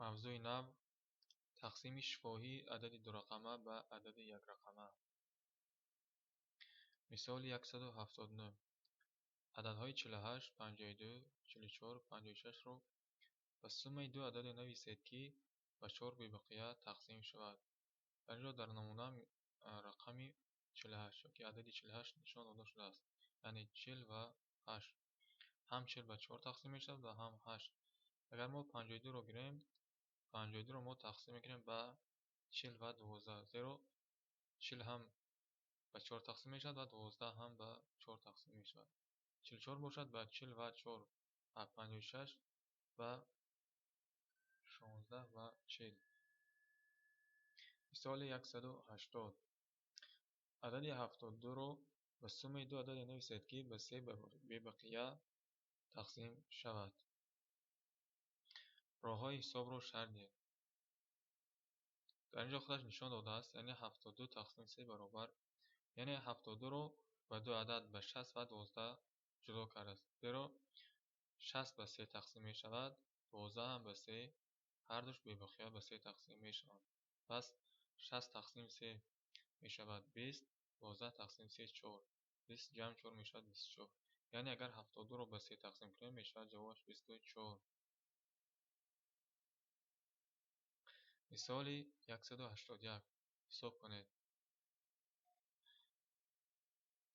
Мавзӯи нав: тақсими шифоҳии адади дурақама ба адади якрақама. Мисоли 179. Ададҳои 48, 52, 44, 56-ро ба суммаи ду ададе нависед, ки ба 4 бебақия тақсим шавад. Дар ин ҷо дар намуна рақами 48 ёки адади 48 нишон дода шудааст. Яъне 48. Ҳам 40 ба 4 тақсим мешавад ва ҳам 8. Агар мо 52-ро гирем, 52-ро мо тақсим мекунем ба 40 ва 12, зеро 40 ҳам ба 4 тақсим мешавад ва 12 ҳам ба 4 тақсим мешавад. 44 бошад ба 40 ва 4, 56 ба 16 ва 40. Мисоли 180. Адади 72-ро ба суммаи ду ададе нависед, ки ба 3 бебақия тақсим шавад. Роҳҳои ҳисобро шарҳ диҳед. Дар ин ҷо худаш нишон додааст, яъне 72 тақсим 3 баробар, яъне 72-ро ба ду адад ба 6 ва 12 ҷудо кардааст. Зеро 6 ба 3 тақсим мешавад, 12 ҳам ба 3, ҳардуш бебақия ба 3 тақсим мешаванд. Пас 6 тақсим 3 мешавад 20, 12 тақсим 3 4. 20 ҷамъ 4 мешавад 24. Яъне агар 72-ро ба 3 тақсим кунем, мешавад ҷавобаш 24. Мисоли 181. Ҳисоб кунед.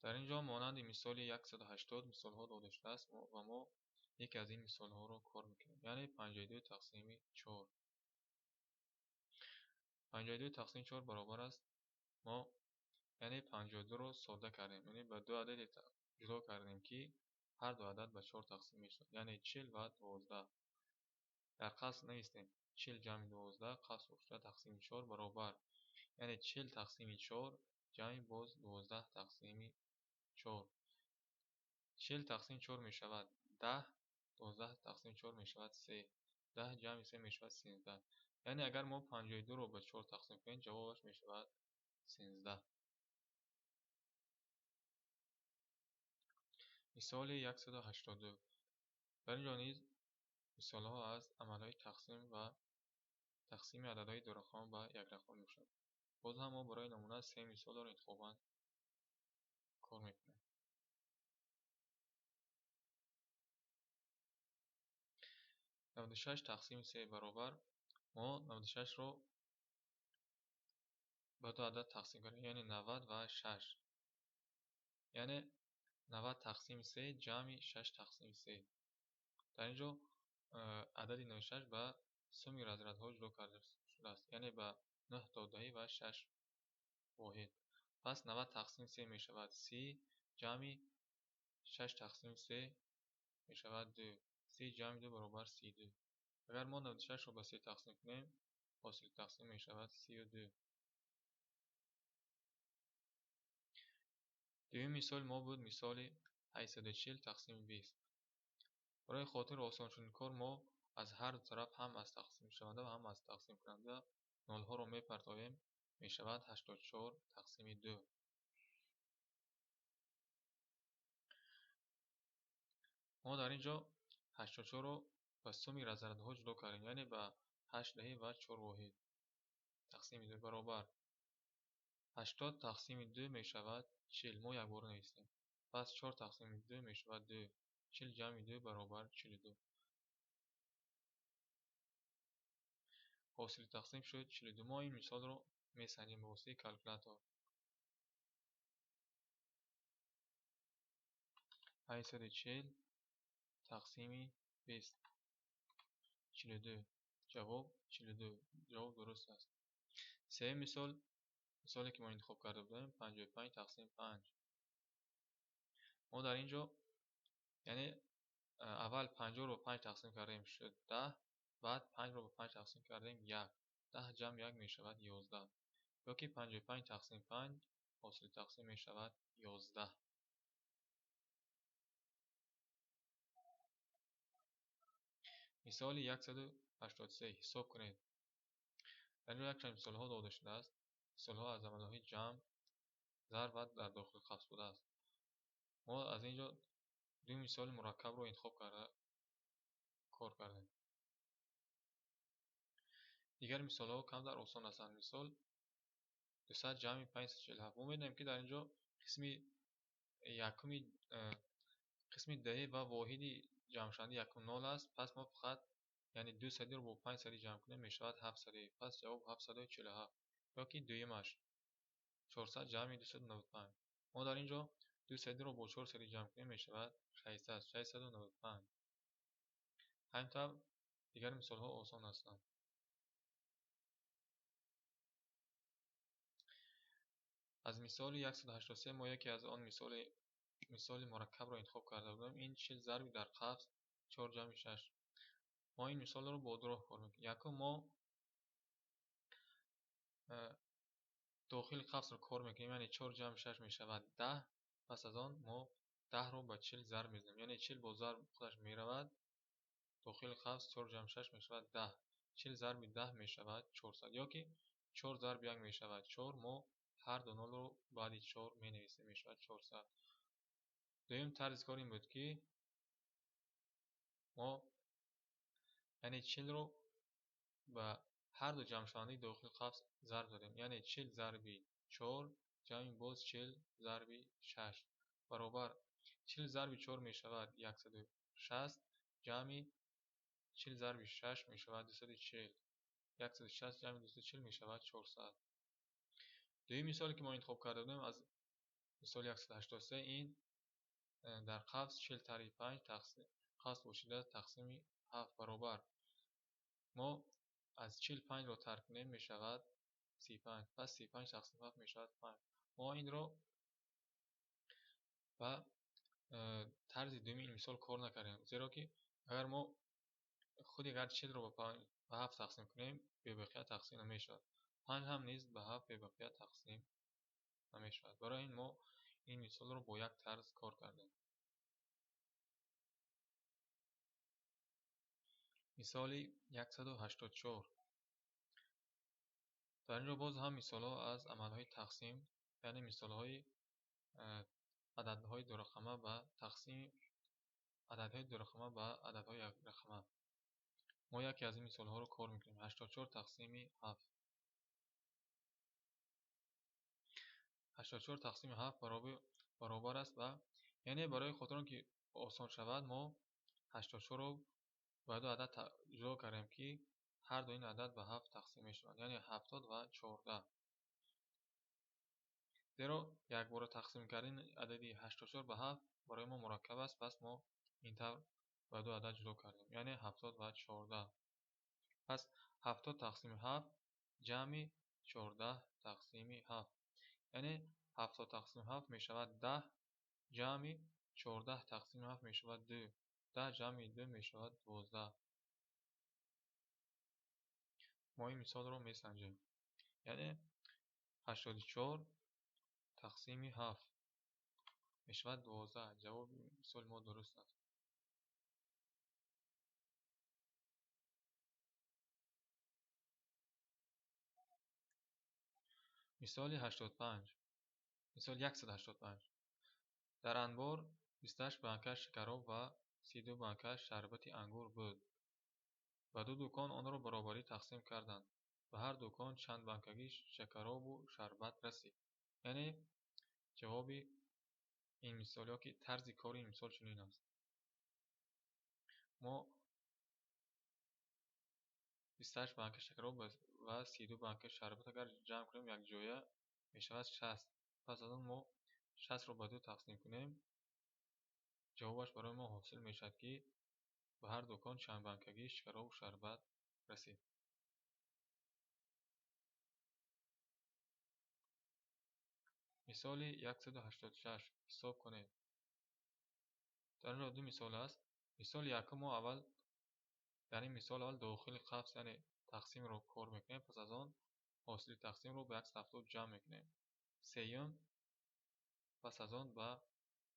Дар ин ҷо монанди мисоли 180 мисолҳо дода шудааст ва мо яке аз ин мисолҳоро кор мекунем. Яъне 52 тақсими 4. 52 тақсими 4 баробар аст. Мо яъне 52-ро содда кардем, яъне ба ду ададе ҷудо кардем, ки ҳар ду адад ба 4 тақсим мешавад. Яъне 40 ва 12. Дар қасд навистем 40 ҷамъи 12 қасд шуда тақсими 4 баробар. Яъне 40 тақсими 4 ҷамъи боз 12 тақсими 4. 40 тақсими 4 мешавад 10, 12 тақсими 4 мешавад 3. 10 ҷамъи 3 мешавад 13. Яъне агар мо 52-ро ба 4 тақсим кунем, ҷавобаш мешавад 13. Мисоли 182. Дар ин ҷо низ мисолҳо аз амалҳои тақсим ва тақсими ададҳои дурақама ба якрақама мебошанд. Боз ҳам мо барои намуна се мисолро интихобан кор мекунем. 96 тақсими 3 баробар. Мо 96-ро ба ду адад тақсим кардем, яъне 90 ва 6. Яъне 90 тақсими 3 ҷамъи 6 тақсими 3. Дар ин ҷо адади 96 ба сумми разрядҳо ҷудо карда шудааст, яъне ба 9 додаҳӣ ва 6 воҳид. Пас 90 тақсими 3 мешавад 30, ҷамъи 6 тақсими 3 мешавад 2. 30 ҷамъи 2 баробар 32. Агар мо 96-ро ба 3 тақсим кунем, ҳосили тақсим мешавад 32. Дуюм мисоли мо буд мисоли 840 тақсими 20. Барои хотир осон шудани кор мо аз ҳар ду тараф ҳам аз тақсимшаванда ва ҳам аз тақсимкунанда нолҳоро мепартоем, мешавад 84 тақсими 2. Мо дар ин ҷо 84-ро ба сумми разрядҳо ҷудо кардем, яъне ба 8 даҳӣ ва 4 воҳид тақсими 2 баробар. 80 тақсими 2 мешавад 40. Мо якбора навистем. Пас 4 тақсими 2 мешавад 2. 40 ҷамъи 2 баробар 42. Ҳосили тақсим шуд 42. Мо ин мисолро месанҷем ба воситаи калкулятор. 840 тақсими 20. 42. Ҷавоб 42. Ҷавоб дуруст аст. Сеюм мисол, мисоле ки мо интихоб карда будем, 55 тақсим 5. Мо дар ин ҷо яъне аввал 50-ро ба 5 тақсим кардем, шуд 10, баъд 5-ро ба 5 тақсим кардем 1. 10 ҷамъ 1 мешавад 11. Ёки 55 тақсим 5 ҳосили тақсим мешавад 11. Мисоли 183. Ҳисоб кунед. Дар ин ҷо якчанд мисолҳо дода шудааст. Мисолҳо аз амалҳои ҷамъ, зарб ва дар дохили қавс будааст. Мо аз ин ҷо ду мисоли мураккабро интихоб карда кор кардем. Дигар мисолҳо камтар осон ҳастанд. Мисол 200 ҷамъи 547. Мо медонем, ки дар ин ҷо қисми якуми қисми даҳӣ ва воҳиди ҷамъшавандаи якум нол аст. Пас мо фақат яъне 200-ро бо 500 ҷамъ кунем, мешавад 700. Пас ҷавоб 747. Ё ки дуюмаш 400 ҷамъи 295. Мо дар ин ҷо 200-ро бо 400 ҷамъ кунем, мешавад 600, 695. Ҳамин тавр дигар мисолҳо осон ҳастанд. Аз мисоли 183 мо яке аз он мисоли мураккабро интихоб карда будем. Ин 40 зарби дар қавс 4 ҷамъи 6. Мо ин мисолро бо ду роҳ кор мекунем. Якум, мо дохили қавсро кор мекунем, яъне 4 ҷамъи 6 мешавад 10. Пас аз он мо 10-ро ба 40 зарб мезанем, яъне 40 бо зарб худаш меравад. Дохили қавс 4 ҷамъи 6 мешавад 10. 40 зарби 10 мешавад 400, ё ки 4 зарби 1 мешавад 4. Мо ҳар ду нолро баъди 4 менависем, мешавад 400. Дуюм тарзи кор ин буд, ки мо яъне 40-ро ба ҳар ду ҷамъшавандаи дохили қавс зарб додем, яъне 40 зарби 4 ҷамъи боз 40 зарби 6 баробар 40 зарби 4 мешавад 160 ҷамъи 40 зарби 6 мешавад 240. 160 ҷамъи 240 мешавад 400. Дуюм мисоле, ки мо интихоб карда будем аз мисоли 183, ин дар қавс 40 тарҳи 5 қавс бошида тақсими 7 баробар. Мо аз 45-ро тарк кунем, мешавад 35. Пас 35 тақсим 7 мешавад 5. Мо инро ба тарзи дуюми ин мисол кор накардем, зеро ки агар мо худи агар 40-ро ба 7 тақсим кунем, бебақия тақсим намешавад. 5 ҳам низ ба 7 бебақия тақсим намешавад. Барои ин мо ин мисолро бо як тарз кор кардем. Мисоли 184. Дар ин ҷо боз ҳам мисолҳо аз амалҳои тақсим, яъне мисолҳои ададҳои дурақама ба тақсими ададҳои дурақама ба ададҳои якрақама. Мо яке аз ин мисолҳоро кор мекунем. 84 тақсими 7. 84 тақсими 7 баробар аст ба, яъне барои хотир он ки осон шавад, мо 84-ро ба ду адад ҷудо кардем, ки ҳар ду ин адад ба 7 тақсим мешаванд, яъне 70 ва 14. Зеро якбора тақсим кардани адади 84 ба 7 барои мо мураккаб аст, пас мо ин тавр ба ду адад ҷудо кардем, яъне 70 ва 14. Пас 70 тақсими 7 ҷамъи 14 тақсими 7, яъне 70 тақсими 7 мешавад 10 ҷамъи 14 тақсими 7 мешавад 2. 10 ҷамъи 2 мешавад 12. Мо ин мисолро месанҷем. Яъне 84 тақсими 7 мешавад 12. Ҷавоби мисоли мо дуруст аст. Мисоли 85. Мисол 185. Дар анбор 28 банка шакароб ва 32 банка шарбати ангур буд. Ба ду дукон онро баробарӣ тақсим карданд. Ба ҳар дукон чанд банкаги шакаробу шарбат расид. Яъне ҷавоби ин мисол ё ки тарзи кори ин мисол чунин аст. Мо 28 банка шакароб ва 32 банка шарбат агар ҷамъ кунем якҷоя мешавад 60. Пас аз он мо 60-ро ба ду тақсим кунем, ҷавобаш барои мо ҳосил мешавад, ки ба ҳар дукон чанд банкаги шакаробу шарбат расид. Мисоли 186 ҳисоб кунед. Дар ин ҷо ду мисол аст. Мисоли якум мо аввал дар ин мисол аввал дохили қавс, яъне тақсимро кор мекунем, пас аз он ҳосили тақсимро ба 170 ҷамъ мекунем. Сеюм, пас аз он ба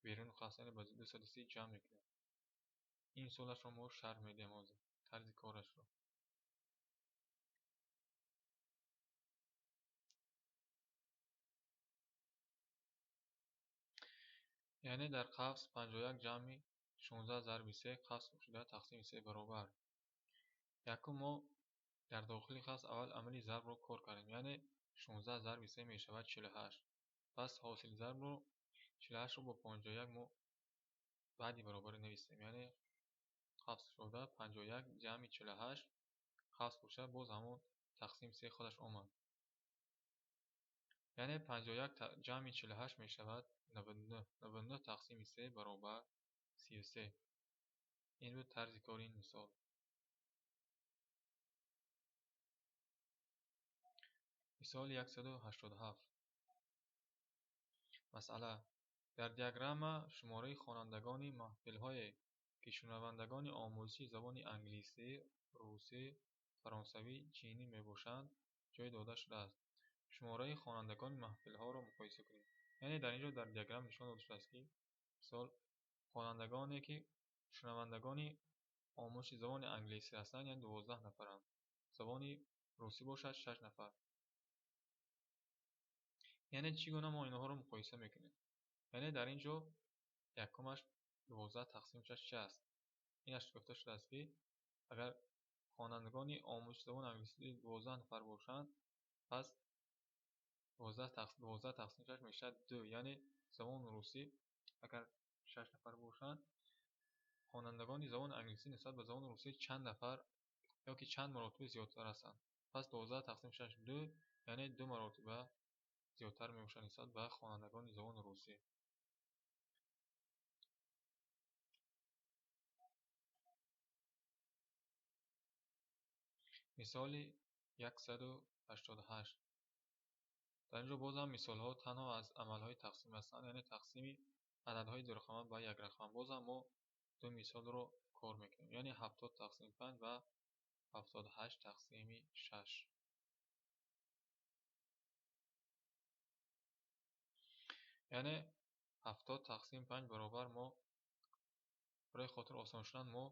беруни қавс, яъне ба 230 ҷамъ мекунем. Ин мисолашро мо шарҳ медиҳем ҳозир, тарзи корашро. Яъне дар қавс 51 ҷамъи 16 зарби 3 қавс шуда тақсими 3 баробар. Якум мо Дар дохили қавс аввал амали зарбро кор кардем, яъне 16 зарби 3 мешавад 48. Пас ҳосили зарбро 48-ро бо 51 мо баъди баробарӣ нависем, яъне қавс шуда 51 ҷамъи 48 қавс бошад, боз ҳамон тақсим 3 худаш омад. Яъне 51 ҷамъи 48 мешавад 99. 99 тақсими 3 баробар 33. Ин буд тарзи кори ин мисол. Мисоли 187. Масъала: дар диаграмма шумораи хонандагони маҳфилҳое, ки шунавандагони омӯзиши забони англисӣ, русӣ, фаронсавӣ, чинӣ мебошанд, ҷой дода шудааст. Шумораи хонандагони маҳфилҳоро муқоиса кунед. Яъне дар ин ҷо дар диаграмма нишон дода шудааст, ки мисол хонандагоне, ки шунавандагони омӯзиши забони англисӣ ҳастанд, яъне 12 нафаранд. Забони русӣ бошад 6 нафар. Яъне чӣ гуна мо инҳоро муқоиса мекунем? Яъне дар ин ҷо якумаш 12 тақсим 6 чи аст? Инаш гуфта шудааст, ки агар хонандагони омӯзиши забони англисӣ 12 нафар бошанд, пас 12 тақсим 6 мешавад 2. Яъне забони русӣ агар 6 нафар бошанд, хонандагони забони англисӣ нисбат ба забони русӣ чанд нафар ёки чанд маротиба зиёдтар ҳастанд. Пас 12 тақсим 6 2, яъне 2 маротиба зиёдтар мебошад нисбат ба хонандагони забони русӣ. Мисоли 188. Дар ин ҷо боз ҳам мисолҳо танҳо аз амалҳои тақсим ҳастанд, яъне тақсими ададҳои дурақама ба якрақама. Боз ҳам мо ду мисолро кор мекунем, яъне 70 тақсим 5 ва 78 тақсими 6. Яъне 70 тақсим 5 баробар мо барои хотир осон шудан мо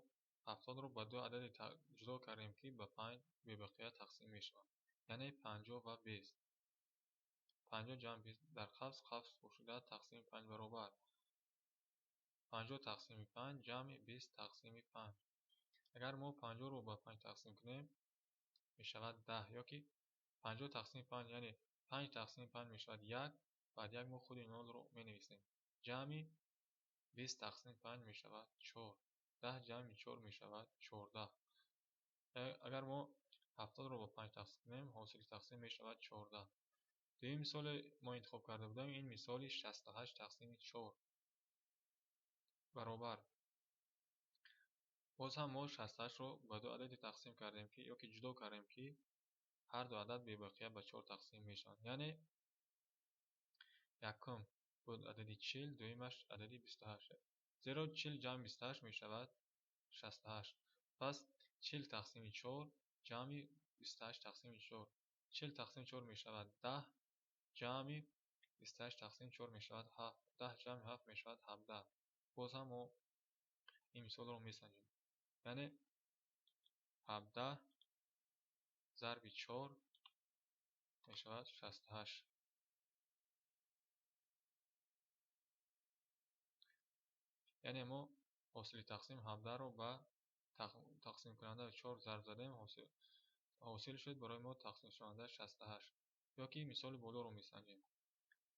70-ро ба ду адади ҷудо кардем, ки ба 5 бебақия тақсим мешаванд. Яъне 50 ва 20. 50 ҷамъ 20 дар қавс қавс пӯшида тақсими 5 баробар 50 тақсими 5 ҷамъи 20 тақсими 5. Агар мо 50-ро ба 5 тақсим кунем, мешавад 10, ёки 50 тақсими 5, яъне 5 тақсими 5 мешавад 1, баъд 1 мо худи 0-ро менависем. Ҷамъи 20 тақсими 5 мешавад 4. 10 ҷамъи 4 мешавад 14. Агар мо 70-ро ба 5 тақсим кунем, ҳосили тақсим мешавад 14. Дуюм мисоле мо интихоб карда будем, ин мисоли 68 тақсими 4 баробар. Боз ҳам мо 68-ро ба ду адади тақсим кардем, ки ёки ҷудо кардем, ки ҳар ду адад бебақия ба 4 тақсим мешаванд. Яъне якум буд адади 40, дуюмаш адади 28. Зеро 40 ҷамъи 28 мешавад 68. Пас 40 тақсими 4 ҷамъи 28 тақсими 4. 40 тақсими 4 мешавад 10, ҷамъи 28 тақсими 4 мешавад 7. 10 ҷамъи 7 мешавад 17. Боз ҳам мо ин мисолро месанҷем. Яъне 17 зарби 4 мешавад 68. Яъне мо ҳосили тақсим 17-ро ба тақсимкунанда 4 зарб задем, ҳосил шуд барои мо тақсимшаванда 68. Ёки мисоли болоро месанҷем.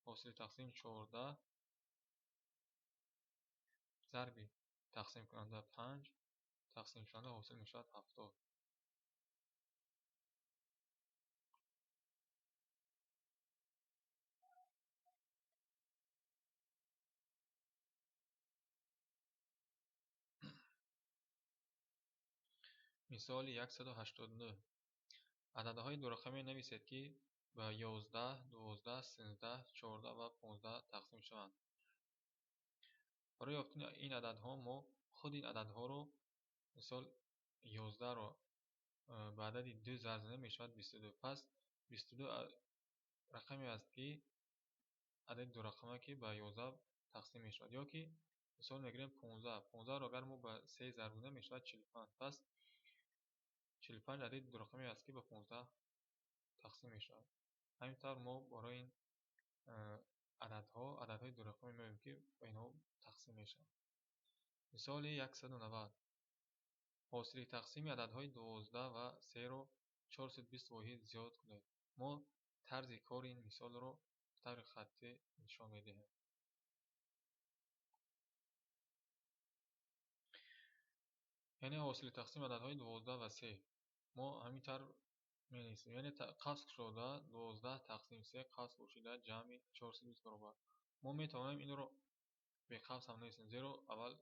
Ҳосили тақсим 14 зарби тақсимкунанда 5 тақсимшаванда ҳосил мешавад 70. Мисоли 189. Ададҳои дурақаме нависед, ки ба 11, 12, 13, 14 ва 15 тақсим шаванд. Барои ёфтани ин ададҳо мо худ ин ададҳоро, мисол 11-ро ба адади 2 зарб занем мешавад 22. Пас 22 рақаме аст, ки адади дурақама, ки ба 11 тақсим мешавад. Ёки мисол мегирем 15. 15-ро агар мо ба 3 зарб занем мешавад 45. Пас 45 адади дурақаме аст, ки ба 15 тақсим мешавад. Ҳамин тавр мо барои ин ададҳо, ададҳои дурақаме меоем, ки ба инҳо тақсим мешаванд. Мисоли 190. Ҳосили тақсими ададҳои 12 ва 3-ро 420 воҳид зиёд кунед. Мо тарзи кори ин мисолро ба таври хаттӣ нишон медиҳем. Яъне ҳосили тақсим ададҳои 12 ва 3. Мо ҳамин тавр менависем. Яъне қавс кушода 12 тақсим 3 қавс пӯшида ҷамъи 420 баробар. Мо метавонем инро беқавс ҳам нависем, зеро аввал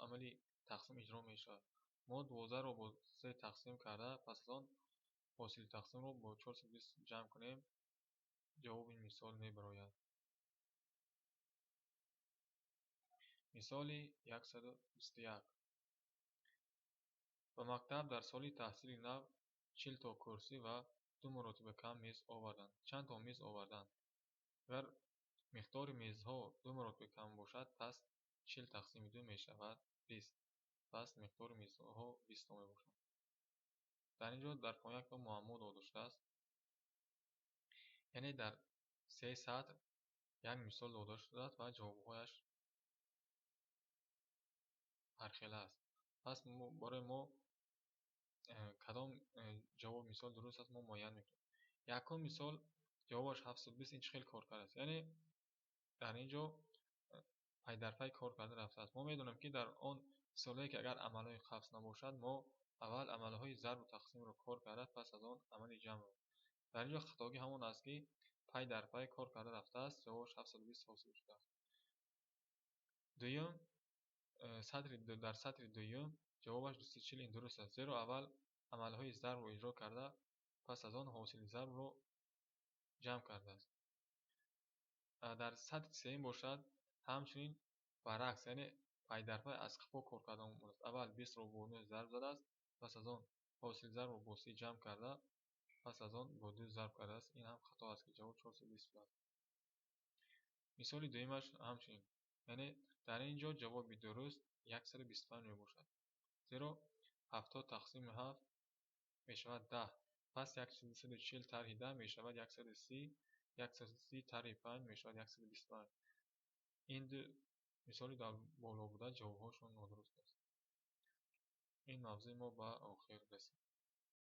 амали тақсим иҷро мешавад. Мо 12-ро бо 3 тақсим карда, пас аз он ҳосили тақсимро бо 420 ҷамъ кунем, ҷавоби мисол мебарояд. Мисоли 121. Ба мактаб дар соли таҳсили нав 40 то курсӣ ва 2 маротиба кам мез оварданд. Чанд то мез оварданд? Агар миқдори мезҳо 2 маротиба кам бошад, пас 40 тақсими 2 мешавад 20. Пас миқдори мезҳо 20 то мебошад. Дар ин ҷо дар поён якто муаммо дода шудааст. Яъне дар 3 сатр як мисол дода шудааст ва ҷавобҳояш ҳархела аст. Пас барои мо кадом ҷавоби мисол дуруст аст, мо муайян мекунем. Якум мисол ҷавобаш 720, ин чӣ хел кор кардааст? Яъне дар ин ҷо пай дар пай кор карда рафтааст. Мо медонем, ки дар он мисолҳое ки агар амалҳои қавс набошад, мо аввал амалҳои зарбу тақсимро кор карда, пас аз он амали ҷамъро. Дар ин ҷо хатогӣ ҳамон аст, ки пай дар пай кор карда рафтааст, ҷавобаш 720 ҳосил шудааст. Дуюм, дар сатри дуюм ҷавобаш 240, ин дуруст аст, зеро аввал амалҳои зарбро иҷро карда, пас аз он ҳосили зарбро ҷамъ кардааст. Дар сатри сеюм бошад, ҳамчунин баръакс, яъне пай дар пай аз қафо кор карда омадааст. Аввал 20-ро бо 9 зарб задааст, пас аз он ҳосили зарбро бо 3 ҷамъ карда, пас аз он бо 2 зарб кардааст. Ин ҳам хато аст, ки ҷавоб 420 шудааст. Мисоли дуюмаш ҳамчунин, яъне дар ин ҷо ҷавоби дуруст 125 мебошад, зеро 70 тақсими 7 мешавад 10, пас 140 тарҳи 10 мешавад 130, 130 тарҳи 5 мешавад 125. Ин ду мисоли дар боло буда ҷавобҳошон нодуруст аст. Ин мавзӯи мо ба охир расид.